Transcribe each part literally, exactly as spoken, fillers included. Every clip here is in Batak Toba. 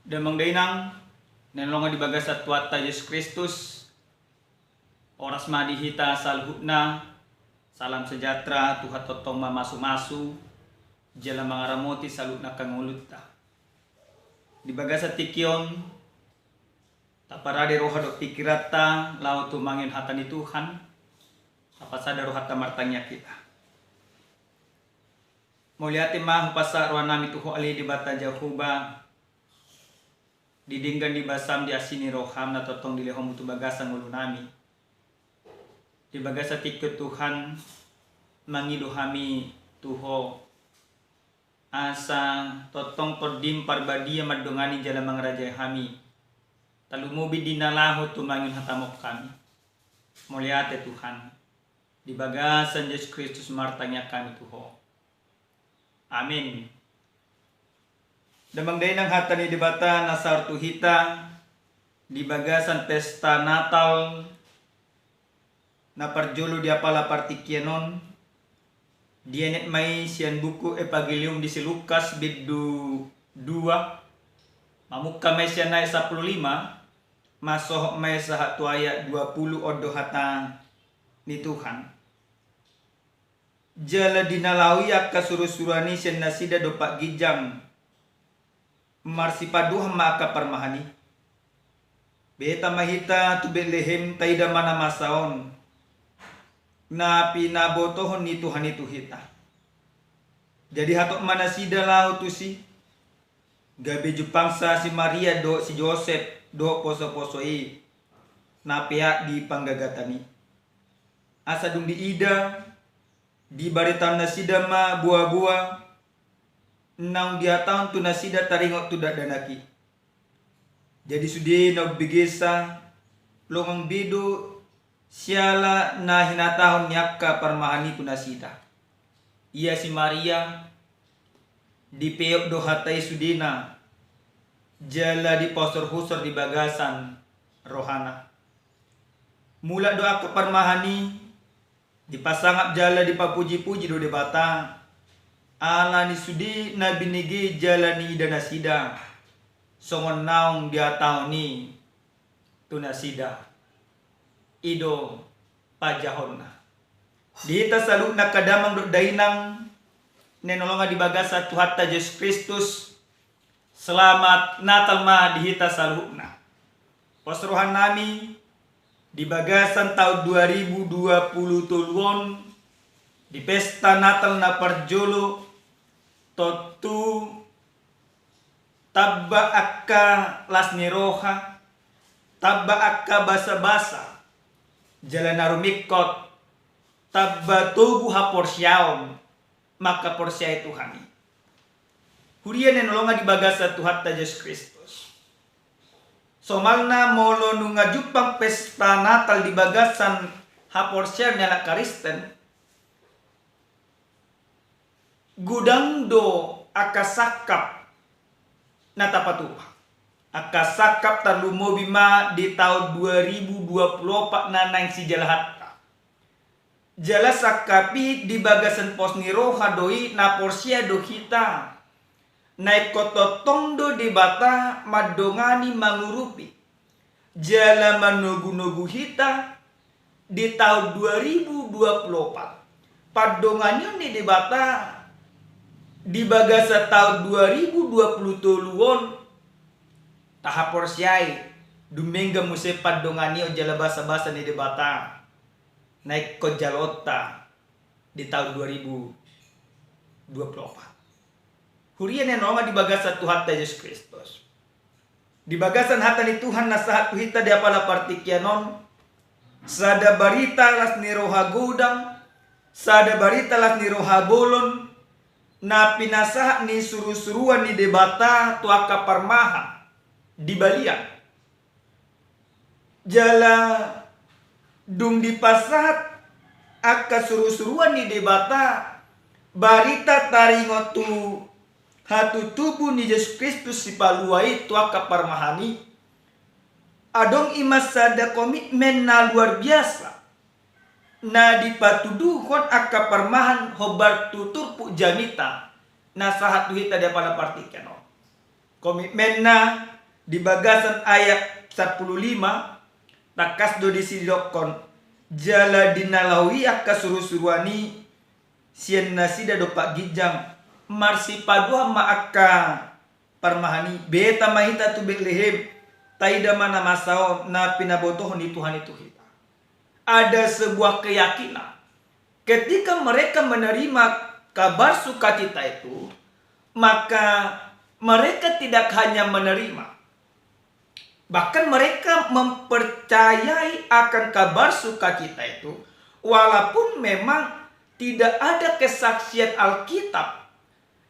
Damang dainang, na hinaholongan di bagasan Tuhanta Jesus Kristus, horas ma di hita saluhutna. Salam sejahtera, Tuhan tongtong mamasumasu jala mangaramoti saluhutna angka ngolunta. Di bagasan tingki on, taparade roha dohot pingkiranta laho tumangihon hata ni Tuhan. Tapasada rohanta martangiang hita. Mauliate ma hupasahat rohanami tu Ho ale Debata Jahowa, di denggan ni basam, di asi ni roham na tongtong dilehonmu tu bagasan ngolunami. Di bagasan tingki on Tuhan, mangido hami tu Ho, asa tongtong Tondim Parbadia mandongani jala mangarajai hami, tarlumobi di na laho tumangihon hatamu on hami. Mauliate Tuhan. Di bagasan Jesus Kristus martangiang hami tu Ho. Amin. Damang dainang, hata ni Debata na sahat tu hita di bagasan pesta Natal na parjolo di apala partingkian on, dienet ma i sian buku Evangelium di si Lukas bindu dua, mamungka ma i sian ayat sampulu lima, mansohot ma i sahat tu ayat dua pulu. On do hata ni Tuhan. Jala di na laho i angka surusuruan i sian nasida dompak ginjang marsipaduahon ma angka parmahan i: Beta ma hita tu Betlehem, taida ma na masa on, na pinabotohon ni Tuhan i tu hita. Jadi hatop ma nasida laho tusi, gabe jumpangsa si Maria dohot si Josep dohot posoposo i na peak di panggagatan i. Asa dung diida, dibaritahon nasida ma boaboa naung dihatahon tu nasida taringot tu dakdanak i. Jadi sude na umbegensa, longang be do siala na hinatahon ni angka parmahan i tu nasida. Ia si Maria, dipeop do hata i sudena, jala dipahusorhusor di bagasan rohana. Mulak do angka parmahan i, dipasangap jala dipapujipuji do Debata, ala ni sude na binege jala niida nasida, songon naung dihatahon i tu nasida. I do panjahonna. Di hita saluhutna angka damang dohot dainang, na hinaholongan di bagasan Tuhanta Jesus Kristus, selamat Natal ma di hita saluhutna. Pos rohanami, di bagasan taon dua ribu dua pulu tolu on, di pesta Natal na parjolo, tontu tamba angka las ni roha, tamba angka basabasa, jala na rumingkot, tamba togu haporseaon mangkaporseai Tuhan i. Huria na hinaholongan di bagasan Tuhanta Jesus Kristus. Somalna molo nunga jumpang pesta Natal di bagasan haporseaon ni halak Kristen, godang do angka sangkap na tapatupa. Angka sangkap tarlumobi ma di taon dua ribu dua pulu opat na naeng sijalahanta. Jala sangkap i di bagasan pos ni roha do i, na porsea do hita, na ingkon tongtong do Debata mandongani, mangurupi, jala manogunogu hita di taon dua ribu dua pulu opat. Pandonganion ni Debata di bagasan taon dua ribu dua pulu tolu on, tahaporseai, dumenggan muse pandonganion jala basabasa ni Debata na ingkon jaloonta di taon dua ribu dua pulu opat. Huria na hinaholongan di bagasan Tuhanta Jesus Kristus. Di bagasan hata ni Tuhan na sahat tu hita di apala partingkian on, sada barita las ni roha godang, sada barita las ni roha bolon, na pinasahat ni surusuruan ni Debata tu angka parmahan di balian. Jala dung dipasahat angka surusuruan ni Debata barita taringot tu hatutubu ni Jesus Kristus Sipalua i tu angka parmahan i, adong i ma sada komitmen na luar biasa na dipatuduhon angka parmahan hombar tu turpuk jamita na sahat tu hita di apala partingkian on. Komitmenna Di bagasan ayat sampulu lima, tangkas do disi didokkon, jala di na laho i angka surusuruan i sian nasida dompak ginjang, marsipaduahon ma angka parmahan i, beta ma hita tu Betlehem, taida ma na masa on na pinabotohon ni Tuhan i tu hita. Ada sebuah keyakinan. Ketika mereka menerima kabar sukacita itu, maka mereka tidak hanya menerima, bahkan mereka mempercayai akan kabar sukacita itu, walaupun memang tidak ada kesaksian Alkitab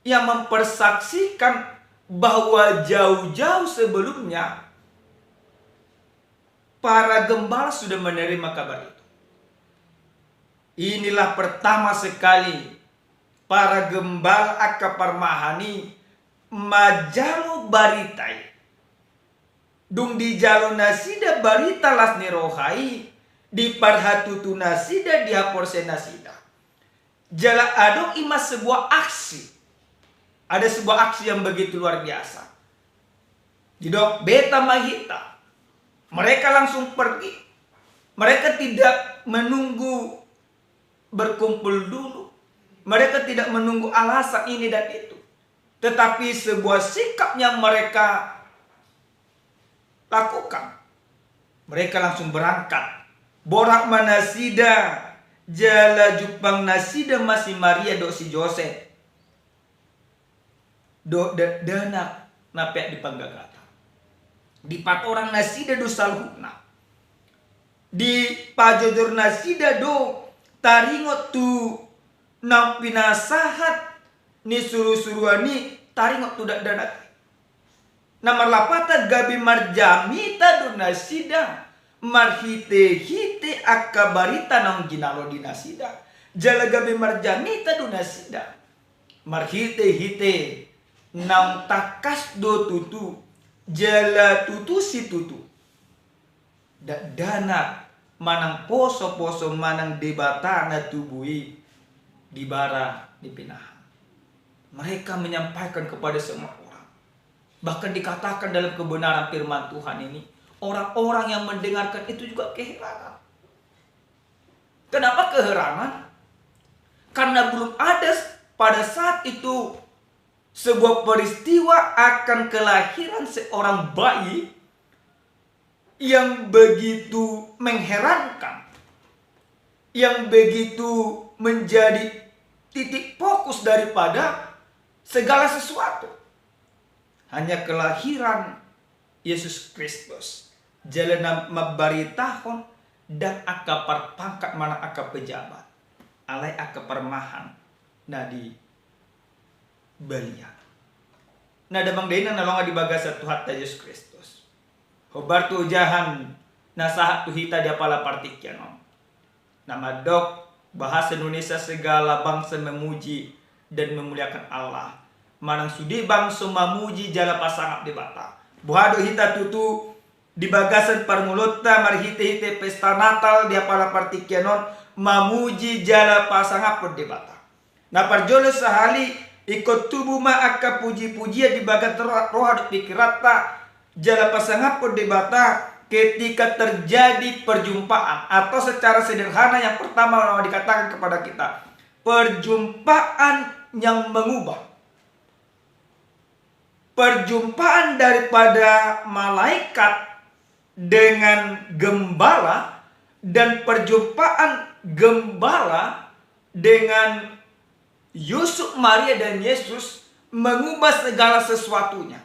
yang mempersaksikan bahwa jauh-jauh sebelumnya para gembala sudah menerima kabar itu. Inilah pertama sekali para gembala angka parmahan i manjalo barita i. Dung dijalo nasida barita las ni roha i, diparhatutu nasida, dihaporseai nasida. Jala adong i ma sebuah aksi. Ada sebuah aksi yang begitu luar biasa. Didok, beta ma hita. Mereka langsung pergi. Mereka tidak menunggu berkumpul dulu. Mereka tidak menunggu alasan ini dan itu. Tetapi sebuah sikap yang mereka lakukan. Mereka langsung berangkat. Borat ma nasida, jala jumpang nasida ma si Maria dohot si Josep. Dohot dakdanak na peak di panggagatan. Dipatorang nasida do saluhutna. Dipajojor nasida do taringot tu naung pinasahat ni surusuruan i, taringot tu dakdanak i. Na marlapatan gabe marjamita do nasida marhitehite angka barita naung jinalo di nasida. Jala gabe marjamita do nasida marhitehite naung tangkas do tutu, jala tutu situtu dakdanak manang posoposo manang Debata na tubu i di bara ni pinahan. Mereka menyampaikan kepada semua orang. Bahkan dikatakan dalam kebenaran firman Tuhan ini, orang-orang yang mendengarkan itu juga keheranan. Kenapa keheranan? Karena belum ada s-, pada saat itu sebuah peristiwa akan kelahiran seorang bayi yang begitu mengherankan, yang begitu menjadi titik fokus daripada segala sesuatu. Hanya kelahiran Yesus Kristus. Jala na mambaritahon ndang angka parpangkat manang angka pejabat. Alai angka parmahan na di balian. Na damang dainang na lolang di bagasan Tuhanta Jesus Kristus. Hombar tu ojahan na sahat tu hita di apala partingkian on. Na mandok bahasa Indonesia segala bangsa memuji dan memuliakan Allah. Manang sude bangso mamuji jala pasangap Debata. Boha do hita tutu di bagasan parngoluonta marhitehite pesta Natal di apala partingkian on mamuji jala pasangaphon Debata. Na parjolo sahali ingkon tubu ma angka pujipujian di bagasan roha, roha dohot pingkiranta jala pasangaphon Debata ketika terjadi perjumpaan atau secara sederhana yang pertama mau dikatakan kepada kita, perjumpaan yang mengubah. Perjumpaan daripada malaikat dengan gembala dan perjumpaan gembala dengan Yusuf, Maria, dan Yesus mengubah segala sesuatunya.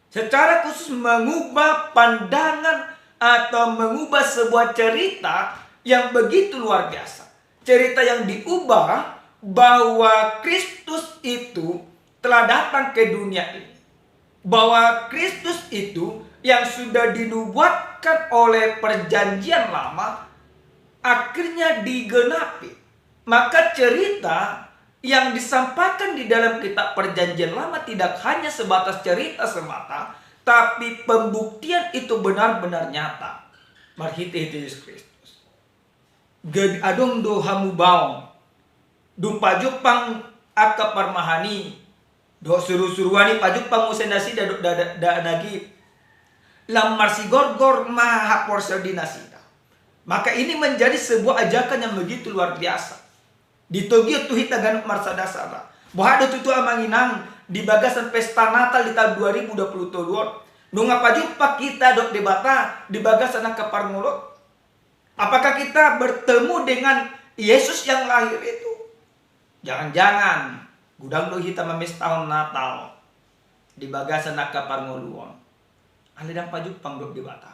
Secara khusus mengubah pandangan atau mengubah sebuah cerita yang begitu luar biasa. Cerita yang diubah bahwa Kristus itu telah datang ke dunia ini. Bahwa Kristus itu yang sudah dinubuatkan oleh Perjanjian Lama akhirnya digenapi. Maka cerita yang disampaikan di dalam kitab Perjanjian Lama tidak hanya sebatas cerita semata, tapi pembuktian itu benar-benar nyata marhitehite Jesus Kristus. Gabe adong do hamubaon. Dung pajumpang angka parmahan i dohot surusuruan i, pajumpang muse nasida dohot da, da, dakdanak i. lam marsigorgor ma haporseaon di nasida. Maka ini menjadi sebuah ajakan yang begitu luar biasa. Ditogihon tu hita ganup marsada-sada. Boha do tutu amang inang di bagasan pesta Natal di tahun dua ribu dua puluh tolu on? Nunga pajumpang hita dohot Debata di bagasan angka parngoluon? Apakah kita bertemu dengan Yesus yang lahir itu? Jangan-jangan godang do hita mamestahon Natal di bagasan angka parngoluon. Alai ndang pajumpang dohot Debata.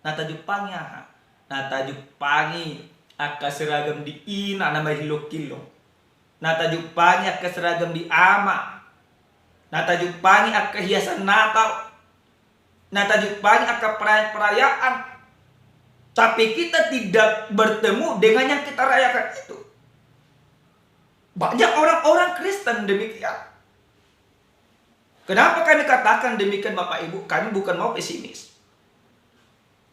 Na tajumpangi aha? Na tajumpangi angka seragam di ina na marhilongkilong. Na tajumpangi angka seragam di ama. Na tajumpangi angka hiasan Natal. Na tajumpangi angka perayaan-perayaan. Tapi kita tidak bertemu dengan yang kita rayakan itu. Banyak orang-orang Kristen demikian. Kenapa kami katakan demikian, Bapak Ibu? Kami bukan mau pesimis.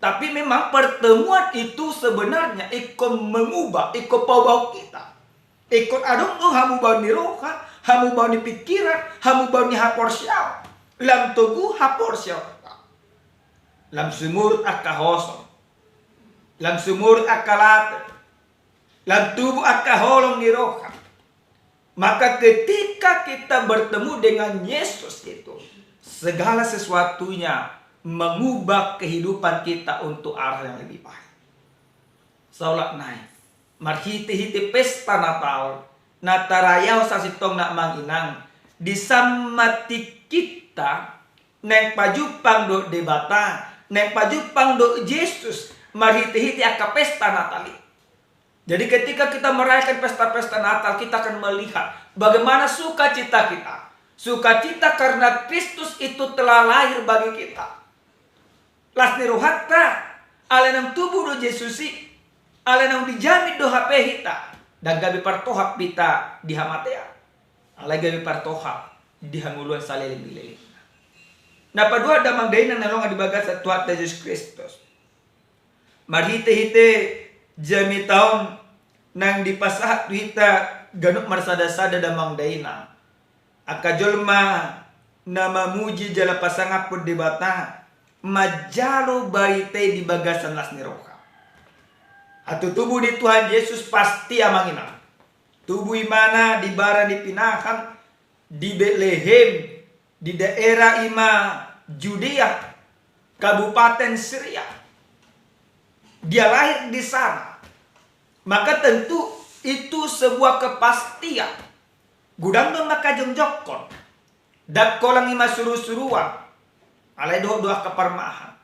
Tapi memang pertemuan itu sebenarnya ingkon mengubah, ingkon paubahon hita. Ingkon adong do hamubaon ni roha, hamubaon ni pikiran, hamubaon ni haporseaon. Lam togu haporseaon. Lam sumurut angka hosom. Lam sumurut angka late. Lam tubu angka holong ni roha. Maka ketika kita bertemu dengan Yesus itu, segala sesuatunya mengubah kehidupan kita untuk arah yang lebih baik. Saulak nai, marhite-hite pesta Natal na tarayahon sasintongna amang inang, disamma tingkinta naeng pajumpang dohot Debata, naeng pajumpang dohot Jesus, marhite-hite angka pesta Natal i. Jadi ketika kita merayakan pesta-pesta Natal, kita akan melihat bagaimana sukacita kita. Sukacita karena Kristus itu telah lahir bagi kita. Las ni rohanta, alai naung tubu do Jesus i, alai naung dijamin do hape hita, ndang gabe partohap hita di hamatean. Alai gabe partohap di hangoluan saleleng ni lelengna. Na paduahon damang dainang na hinaholongan di bagasan Tuhanta Jesus Kristus. Marhite-hite jamita on naeng dipasahat tu hita ganup marsada-sada damang dainang. Angka jolma na mamuji jala pasangaphon Debata, manjalo barita i di bagasan las ni roha. Hatutubu ni Tuhan Jesus pasti amang inang. Tubu imana di bara ni pinahan di Betlehem, di daerah ima Judea, Kabupaten Syria. Dia lahir di sana. Maka tentu itu sebuah kepastian. Godang do mangkajongjongkon. Ndang holan ima suru-suruan. Alai dohot do angka parmahan.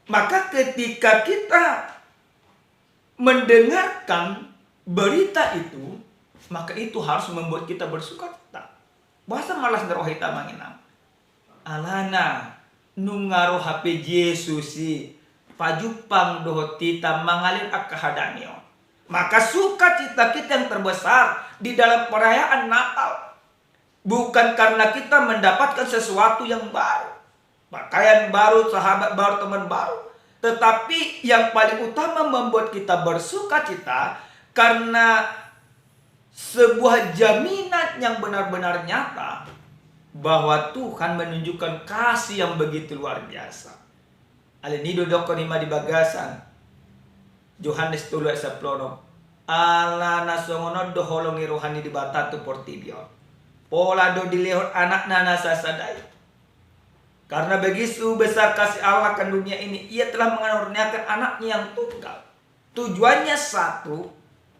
Maka ketika kita mendengarkan berita itu, maka itu harus membuat kita bersukacita. Boasa ma las ni roha hita amang inang? Alana nunga ro hape Jesus i pajumpang dohot hita mangalehon angka hadangion. Maka sukacita kita yang terbesar di dalam perayaan Natal. Bukan karena kita mendapatkan sesuatu yang baru, pakaian baru, sahabat baru, teman baru. Tetapi yang paling utama membuat kita bersukacita karena sebuah jaminan yang benar-benar nyata bahwa Tuhan menunjukkan kasih yang begitu luar biasa. Alani i do didokkon ima di bagasan Johannes tolu ayat sampulu onom. Alana songon on do holong ni roha ni Debata tu portibi on. Pola do dilehon anakna na sasada i. Karena begitu besar kasih Allah akan dunia ini, Ia telah mengaruniakan anaknya yang tunggal. Tujuannya satu,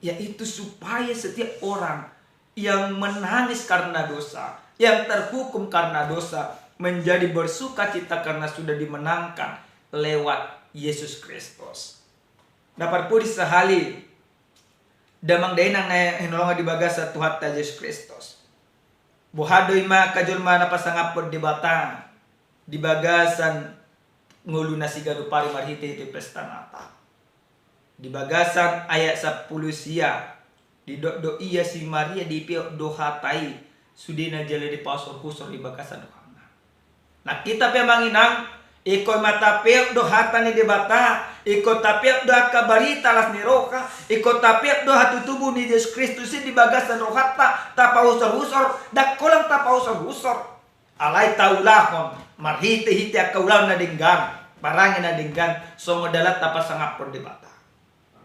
yaitu supaya setiap orang yang menangis karena dosa, yang terhukum karena dosa, menjadi bersukacita karena sudah dimenangkan lewat Yesus Kristus. Na parpudi sahali, damang dainang na hinaholongan di bagasan Tuhanta Jesus Kristus. Boha do ima angka jolma na pasangaphon Debata di bagasan ngolu na siganup ari marhite-hite pesta Natal. Di bagasan ayat sampulu sia, didok do ia si Maria dipeop do hata i, sudena jala dipausor-usor di bagasan rohana. Nang hita pe amang inang, ingkon ma tapeop do hata ni Debata, ingkon tapeop do angka barita las ni roha, ingkon tapeop do hatutubu ni Jesus Kristus i di bagasan rohanta, tapausor-usor, ndang holan tapausor-usor. Alai taulahon marhite-hite angka ulaon na denggan. parange na denggan songon dalan tapasangaphon Debata.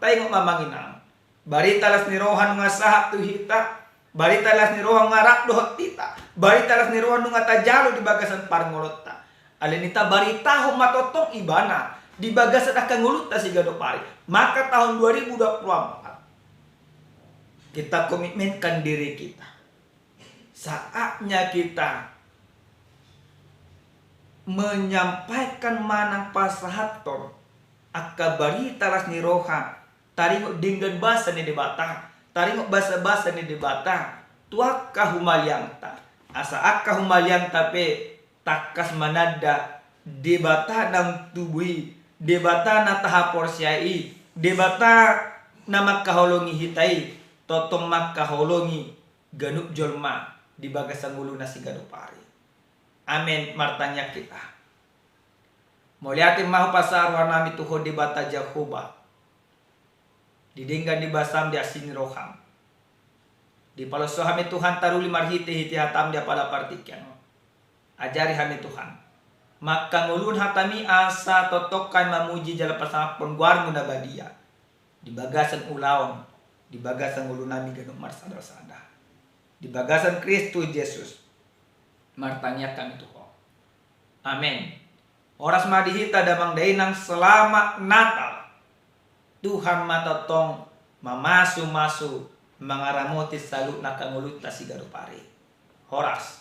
Taingot ma amang inang, barita las ni roha nunga sahat tu hita, barita las ni roha nunga rap dohot hita, barita las ni roha nunga tajalo di bagasan parngoluonta. Alani i tabaritahon ma tongtong ibana di bagasan angka ngolunta siganup ari. Maka tahun dua ribu dua puluh empat kita komitmenkan diri kita. Saatnya kita menyampaikan manang pasahathon angka barita las ni roha, taringot denggan basa ni Debata, taringot basabasa ni Debata tu angka humaliangta. Asa angka humaliangta pe tangkas mananda Debata naung tubu i, Debata na tahaporseai, Debata na mangkaholongi hita i, tongtong mangkaholongi ganup jolma di bagasan ngoluna siganup ari. Amen. Martangiang hita. Mauliate ma hupasahat rohanami tu Ho Debata Jahowa, di denggan ni basam, di asi ni roham. Dipaloas Ho hami Tuhan taruli marhitehite hatam di apala partingkian on. Ajari hami Tuhan mangkangoluhon hatami asa tongtong hami mamuji jala pasangaphon goarmu na badia di bagasan ulaon, di bagasan ngolunami ganup marsada-sada. Di bagasan Kristus Jesus martangiang hami tu Ho. Amen. Horas ma di hita damang dainang, selamat Natal. Tuhan ma tongtong mamasu-masu, mangaramoti saluhutna angka ngolunta siganup ari. Horas.